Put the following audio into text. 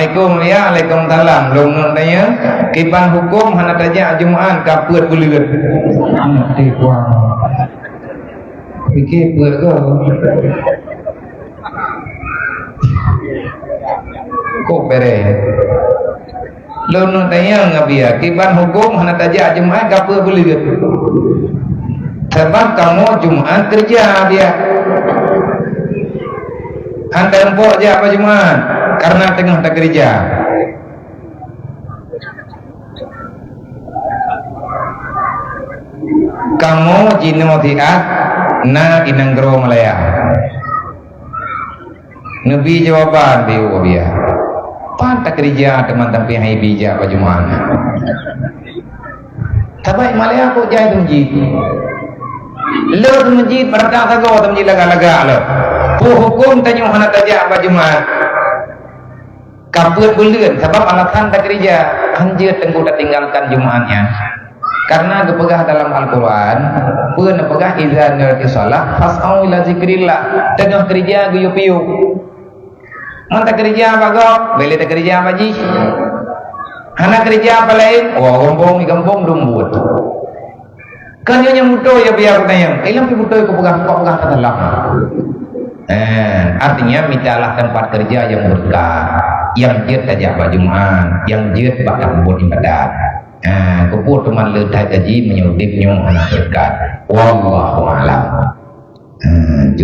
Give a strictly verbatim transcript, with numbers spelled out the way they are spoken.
Assalamualaikum, ya, waalaikumsalam. Lôn nyoe tanya, kiban huköm hana tajak Jumat ka peuet buleuen? Mati kuang. Pikir peuet ke? Kok bereh? Lôn nyoe tanya ngon Abiya, kiban huköm hana tajak Jumat ka peuet buleuen? Sabab kamoe Jumat keureuja, Abiya. Hana teumpok jak bak Jumat karena teungoh takeureuja. Kamoe jinoe siat na di nanggroe Malaya. Neubi jawaban biôh Abiya. Pat takeureuja teuma tapi han ibi jak bak Jumat? Sabai Malaya kok jai teumeujieb. Lôn teumeujieb rata sagoe teumeujieb lagak-lagak lôn. Peue huköm tanyoe hana tajak bak Jumat? Ka peuet buleuen, sabab alasan takeureuja, hanjeuet teungku tatinggalkan Jumat nyan. Karena geupeugah dalam Al-Quran, peue neupeugah, "Idza nudiya lis shalah fas'au ila zikrillah." Teungoh keureuja geuyue piôh. Man takeureuja bak gob, bèk lé takeureuja bak jih. Hana keureuja apa laén, wah, gampông, gampông dum buet. Kan nyoe nyang beutôi ya, biar keu nyan. Ilong pih beutôi keu peugah, kok peugah ka salah. Eh, artinya mitalah tempat kerja yang berkah, yang jeuet tajak bak Jumat, yang jeuet bak tambon ibadat. Eh, keupeue teuma le that gaji meunyoe udép nyoe hana berkat. Wallahu a'lam. Eh, ju